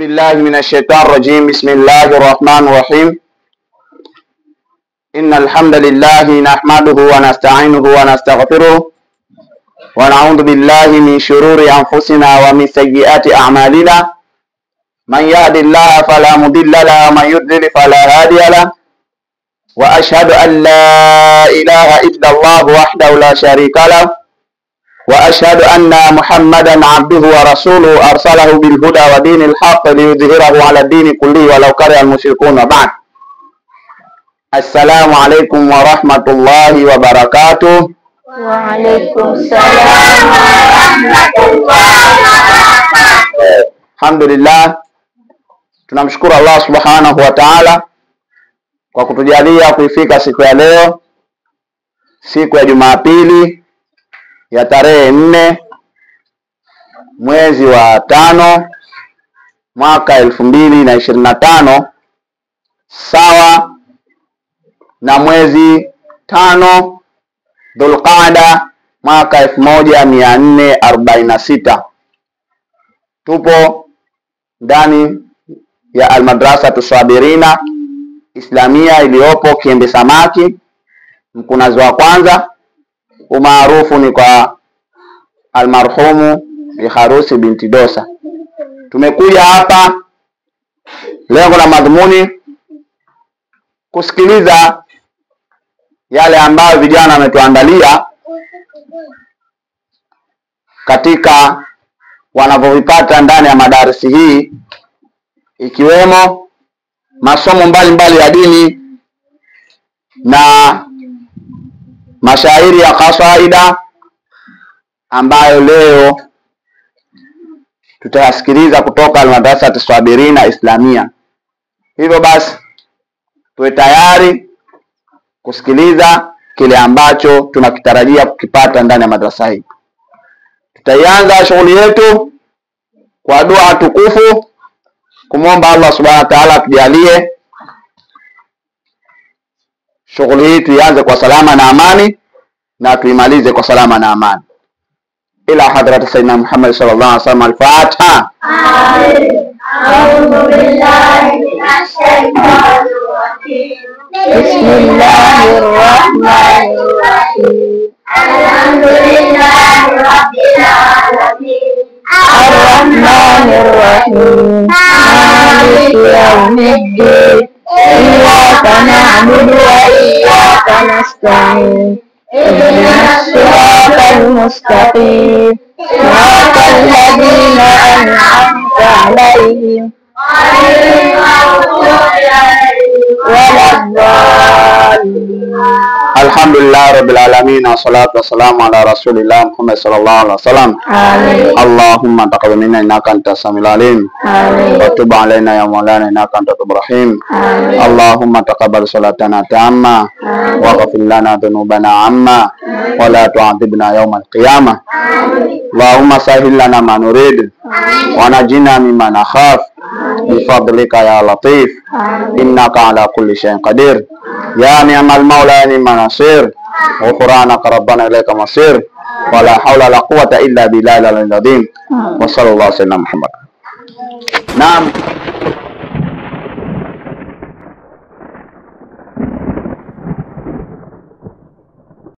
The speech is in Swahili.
بالله من الشيطان الرجيم. بسم الله الرحمن الرحيم. إن الحمد لله نحمده ونستعينه ونستغفره ونعوذ بالله من شرور أنفسنا ومن سيئات أعمالنا. من يهد الله فلا مضل له ومن يضلل فلا هادي له. وأشهد أن لا إله إلا الله وحده لا شريك له، وأشهد أن محمدا عبده ورسوله أرسله بالهدى ودين الحق ليظهره على الدين كله ولو كره المشركون. بعد، السلام عليكم ورحمة الله وبركاته. وعليكم السلام ورحمة الله وبركاته. Alhamdulillah, tunamshukuru Allah subhanahu wa ta'ala kwa kutujalia kuifika siku ya leo, siku ya Jumapili ya tarehe 4 mwezi wa 5 mwaka 2025, sawa na mwezi 5 Dhulqaada mwaka 1446. Tupo ndani ya Almadrasa Tusabirina Islamia iliyopo Kiembe Samaki, Mkunazi wa kwanza, umaarufu ni kwa almarhumu Biharusi binti Dosa. Tumekuja hapa lengo la madhumuni kusikiliza yale ambayo vijana wametuandalia katika wanavyovipata ndani ya madarisi hii, ikiwemo masomo mbalimbali ya dini na mashairi ya kasaida ambayo leo tutayasikiliza kutoka Almadrasa Tusabirina Islamia. Hivyo basi tuwe tayari kusikiliza kile ambacho tunakitarajia kukipata ndani ya madrasa hii. Tutaianza shughuli yetu kwa dua tukufu, kumwomba Allah subhanahu wa ta'ala atujalie shughuli hii tuianze kwa salama na amani na tuimalize kwa salama na amani. Ila hadrat Sayyidina Muhammad sallallahu alaihi wasallam. Al-Fatiha. Amin. A'udhu billahi minash shaitanir rajim. Bismillahirrahmanirrahim. Alhamdulillahi rabbil alamin. Arrahmanir rahim. Maliki yawmiddin. Iyyaka na'budu wa iyyaka nasta'in. Ihdinas siratal mustaqim. Siratal ladzina an'amta 'alaihim ghairil maghdubi 'alaihim waladdallin. Alhamdulillah rabbil alamin, wassalatu wassalamu ala rasulillah Muhammad sallallahu alaihi wasallam. Amin. Allahumma taqabbal minna innaka antas samiul alim. Amin. Wa tub alaina ya maulana innaka antat tawwabur rahim. Amin. Allahumma taqabbal salatana tamma wa ghfir lana dhunubana amma wa la tu'adhibna yawmal qiyamah. Amin. Allahumma sahhil lana ma nurid wa najina mimma nakhaf bifadlika ya latif innaka ala kulli shay'in qadir. Ya ni'mal maula ya ni'man nasir. Ghufranaka rabbana ilayka masir. Wala hawla wala quwwata illa billahi al-aliyyil azim. Wa sallallahu alaihi wasallam Muhammad. Naam,